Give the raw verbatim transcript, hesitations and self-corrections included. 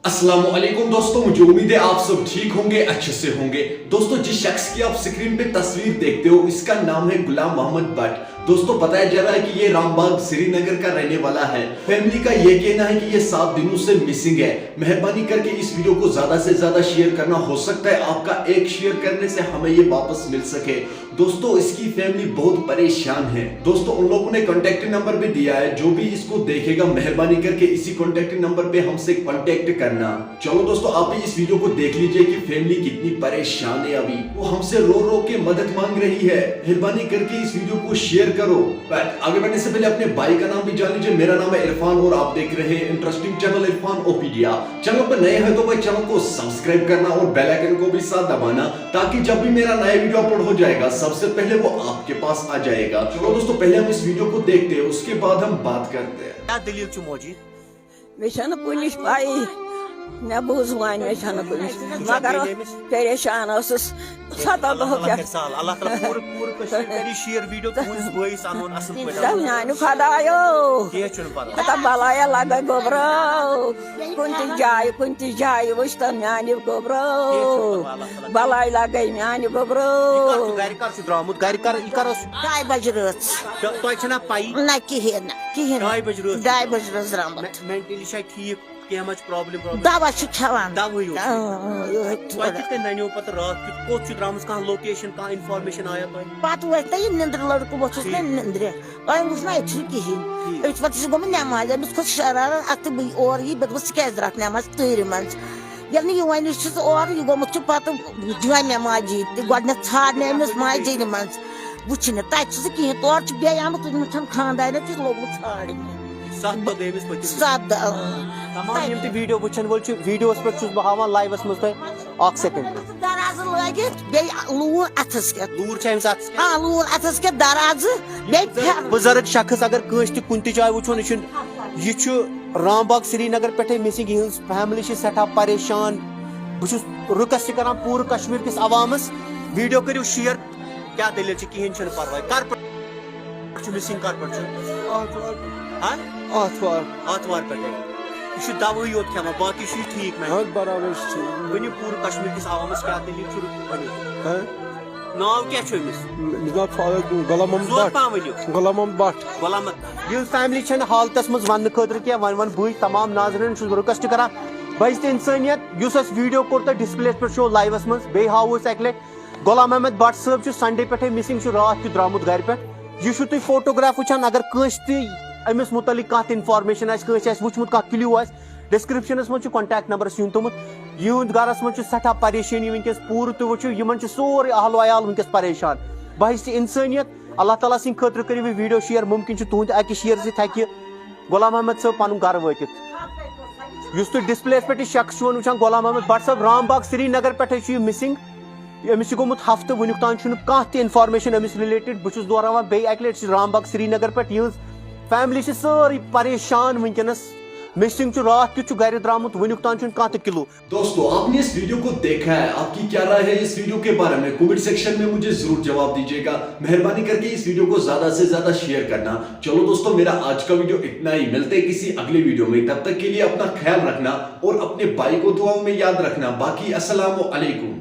السلام علیکم دوستوں، مجھے امید ہے آپ سب ٹھیک ہوں گے، اچھے سے ہوں گے۔ دوستوں، جس شخص کی آپ اسکرین پہ تصویر دیکھتے ہو، اس کا نام ہے غلام محمد بٹ۔ دوستوں، بتایا جا رہا ہے کہ یہ رام باغ سری نگر کا رہنے والا ہے۔ فیملی کا یہ کہنا ہے کہ یہ سات دنوں سے مسنگ ہے۔ مہربانی کر کے اس ویڈیو کو زیادہ سے زیادہ شیئر کرنا، ہو سکتا ہے آپ کا ایک شیئر کرنے سے ہمیں یہ واپس مل سکے۔ دوستوں، اس کی فیملی بہت پریشان ہے۔ دوستوں، ان لوگوں نے کانٹیکٹ نمبر بھی دیا ہے، جو بھی اس کو دیکھے گا، مہربانی کر کے اسی کانٹیکٹ نمبر پہ ہم سے کانٹیکٹ کرنا۔ چلو دوستوں، آپ بھی اس ویڈیو کو دیکھ لیجئے کہ فیملی کتنی پریشان ہے۔ ابھی وہ ہم سے رو رو کے مدد مانگ رہی ہے۔ مہربانی کر کے اس ویڈیو کو شیئر کرو۔ بٹ آگے بڑھنے سے پہلے اپنے بھائی کا نام بھی جان لیجئے۔ میرا نام ہے عرفان اور آپ دیکھ رہے ہیں انٹرسٹنگ چینل عرفان اوپیڈیا۔ چینل پر نئے ہیں تو بھائی، چینل کو سبسکرائب کرنا اور بیل آئیکن کو بھی ساتھ دبانا، تاکہ جب بھی میرا نیا ویڈیو اپلوڈ ہو جائے گا، سب سے پہلے وہ آپ کے پاس آ جائے گا۔ چلو دوستوں، پہلے ہم اس ویڈیو کو دیکھتے ہیں، اس کے بعد ہم بات کرتے ہیں۔ کیا دلیل چھو موجی؟ مےٚ چھَنہٕ کُنِچ پَیی۔ مےٚ بوٗز وۄنۍ، مےٚ چھَنہٕ کُنِچ۔ مگر پریشان ٲسٕس۔ ستھ دۄہ پٮ۪ٹھ۔ اللہ تعالیٰ کٔرِنۍ سہل، اللہ تعالیٰ پوٗرٕ، پوٗرٕ کٔشیٖر کَرِ شیر ویڈیو تُہٕنٛدِس بٲیِس اَنُن اَصٕل پٲٹھۍ۔ تہٕ میٛانہِ خۄدایو۔ کینٛہہ چھُنہٕ پَرواے۔ ہتا بَلایا لَگے گوٚبرو۔ کُنہِ تہِ جایہِ، کُنہِ تہِ جایہِ وٕچھتَن میٛانہِ گوٚبرو۔ کینٛہہ چھُنہٕ پَرواے، اللہ تعالیٰ۔ بَلاے لَگے میٛانہِ گوٚبرو۔ یہِ کَر چھُ، گَرِ کَر چھُ درٛامُت؟ گَرِ کَر، یہِ کَر اوس؟ ڈاے بَجہِ رٲژ۔ تۄ-، تۄہہِ چھَنہ پَیی؟ نہ کِہیٖنۍ نہٕ، کِہیٖنۍ نہٕ۔ ڈاے بَجہِ رٲژ چھُ ڈاے درٛامُت۔ بَجہِ رٲژ درٛامُت۔ مےٚ-، مٮ۪نٹٔلی چھا ٹھیٖک؟ کینٛہہ ما چھُ پرابلم، پرابلم؟ دوا چھِ کھٮ۪وان۔ دوا یوت چھِ۔ اۭں، اۭں، یِہوٚے تھوڑا۔ تۄہہِ کِتھ کٔنۍ نَنیو پَتہٕ راتھ کیُتھ، کوٚت چھُ درٛامٕژ، کانٛہہ لوکیشن، کانٛہہ انفارمیشن آیا تۄہہِ؟ پَتہٕ وۄتھِ نہ یہِ نِندرِ، لٔڑکہٕ ووٚتھُس نہ ٹھیٖک۔ نِندرِ۔ أمۍ وٕچھ نہ ییٚتہِ چھُنہٕ کِہیٖنۍ۔ ٹھیٖک۔ أمِس پَتہٕ چھُس گوٚمُت نٮ۪مازِ، أمِس کھوٚت شرارت، اَتھ تہٕ بہٕ اور یی، مےٚ دوٚپُس، "ژٕ کیٛازِ درٛاکھ نٮ۪مازِ تۭرِ منٛز؟" ییٚلہِ نہٕ یہِ وۄنۍ چھُس اور، یہِ گوٚمُت چھُ پَتہٕ جُمعہ نٮ۪مازِ تہِ گۄڈٕنٮ۪تھ ژھانٛڈنہِ أمِس مسجدِ منٛز۔ وٕچھِ نہٕ، تَتہِ چھُ سُہ کِہیٖنۍ، تورٕ چھُ بیٚیہِ آمُت، تُجمُت چھَنہٕ خانٛدارٮ۪ن تہِ لوٚگمُت ژھانٛڈنہِ۔ ستھ دۄہ گٔے أمِس پٔتِم۔ ستھ دۄہ، اۭں۔ تمام یِم تہِ ویڈیو وٕچھن وٲلۍ چھِ، ویڈیوَس پٮ۪ٹھ چھُس بہٕ ہاوان لایوَس منٛز تۄہہِ۔ اَکھ سیکنڈ۔ درازٕ لٲگِتھ، بیٚیہِ لوٗر اَتھَس کٮ۪تھ۔ لوٗر چھِ أمِس اَتھَس کٮ۪تھ؟ آ، لوٗر اَتھَس کٮ۪تھ، درازٕ، بیٚیہِ پھٮ۪رن۔ بُزرگ شخص اگر کٲنٛسہِ تہِ کُنہِ تہِ جایہِ وٕچھُن، یہِ چھُنہٕ، یہِ چھُ رام باغ سرینگر پٮ۪ٹھَے مِسِنٛگ، یِہٕنٛز فیملی چھِ سٮ۪ٹھاہ پریشان۔ بہٕ چھُس رِکوٮ۪سٹ کَران پوٗرٕ کشمیٖر کِس عوامَس، ویڈیو کٔرِو شیئر۔ کیٛاہ دٔلیٖل چھِ؟ کِہیٖنۍ چھُنہٕ پَرواے۔ کَر پٮ۪ٹھ چھُ مِسِنٛگ، کَر پٮ۪ٹھ چھُ؟ آتھوار۔ ہا؟ آتھوار۔ آتھوار پٮ۪ٹھَے۔ یہِ چھُ دَوہٕے یوت کھٮ۪وان، باقٕے چھُ یہِ ٹھیٖک، میم۔ اَہَن برابر چھُ ٹھیٖک۔ ؤنِو پوٗرٕ کشمیٖر کِس عوامَس کیٛاہ دٔلیٖل چھُ، ؤنِو۔ ہا؟ ناو کیٛاہ چھُ أمِس؟ مےٚ چھُ ناو فاروق، غلام محمد زور بٹ۔ پَہَم ؤنِو۔ غلام محمد بٹ۔ غلام محمد۔ یِہٕنٛز فیملی چھَنہٕ حالتَس منٛز وَننہٕ خٲطرٕ کینٛہہ، وۄنۍ وَنہٕ بٕے، تمام ناظریٖنَن چھُس بہٕ رِکوٮ۪سٹ کَران، بحیثیت اِنسٲنیت، یُس اَسہِ ویڈیو کوٚر تۄہہِ ڈسپلیَس پٮ۪ٹھ شو لایوَس منٛز، بیٚیہِ ہاوو أسۍ اَکہِ لَٹہِ، غلام احمد بٹ صٲب چھُ سنڈے پٮ۪ٹھے مسنگ، چھُ راتھ تہِ درٛامُت گرِ پٮ۪ٹھ۔ یہِ چھُ تُہۍ فوٹوگراف وٕچھان، اگر کٲنٛسہِ تہِ أمِس مُتعلِق کانٛہہ تہِ انفارمیشن آسہِ، کٲنٛسہِ آسہِ وٕچھمُت، کانٛہہ کلیو آسہِ، ڈسکرپشنس منٛز چھُ کانٹیکٹ نمبر سیُن تھوٚمُت۔ یِہُنٛد گرس منٛز چھُ سٮ۪ٹھاہ پریشٲنی وٕنکیٚس پوٗرٕ، تُہۍ وٕچھِو یِمن چھُ سورُے اہل و عیال وٕنکیٚس پریشان۔ بحیث انسٲنیت، اللہ تعالیٰ سٕنٛدِ خٲطرٕ کٔرِو یہِ ویڈیو شیئر، مُمکِن چھُ تُہُنٛدِ اکہِ شیئر سۭتۍ ہیٚکہِ غلام احمد صٲب پنُن گرٕ وٲتِتھ۔ یُس تُہۍ ڈسپلیس پٮ۪ٹھ یہِ شخص چھِو وٕچھان، غلام احمد بٹ صٲب، رام باغ سرینگر پٮ۪ٹھے چھُ یہِ مسنگ۔ أمِس چھُ گوٚمُت ہفتہٕ، وٕنیُک تام چھُنہٕ کانٛہہ تہِ انفارمیشن أمِس رِلیٹڈ۔ بہٕ چھُس دوران بیٚیہِ اکہِ لٹہِ، سُہ چھُ رام باغ سرینگر پٮ۪ٹھ، یِہٕنٛز فیملی چھِ سٲرٕے پریشان وٕنکیٚنس۔ مسنگ چھُ، راتھ کیُتھ چھُ گرِ درٛامُت، وٕنیُک تام چھُنہٕ کانٛہہ تہِ کلو۔ دوستو، آپ نے اس ویڈیو کو دیکھا ہے، آپ کی کیا رائے ہے اس ویڈیو کے بارے میں؟ کمنٹ سیکشن میں مجھے ضرور جواب دیجیے گا۔ مہربانی کر کے اس ویڈیو کو زیادہ سے زیادہ شیئر کرنا۔ چلو دوستو، میرا آج کا ویڈیو اتنا ہی، ملتے ہیں کسی اگلے ویڈیو میں، تب تک کے لیے اپنا خیال رکھنا اور اپنے بھائی کو دعاؤں میں یاد رکھنا۔ باقی السلام علیکم۔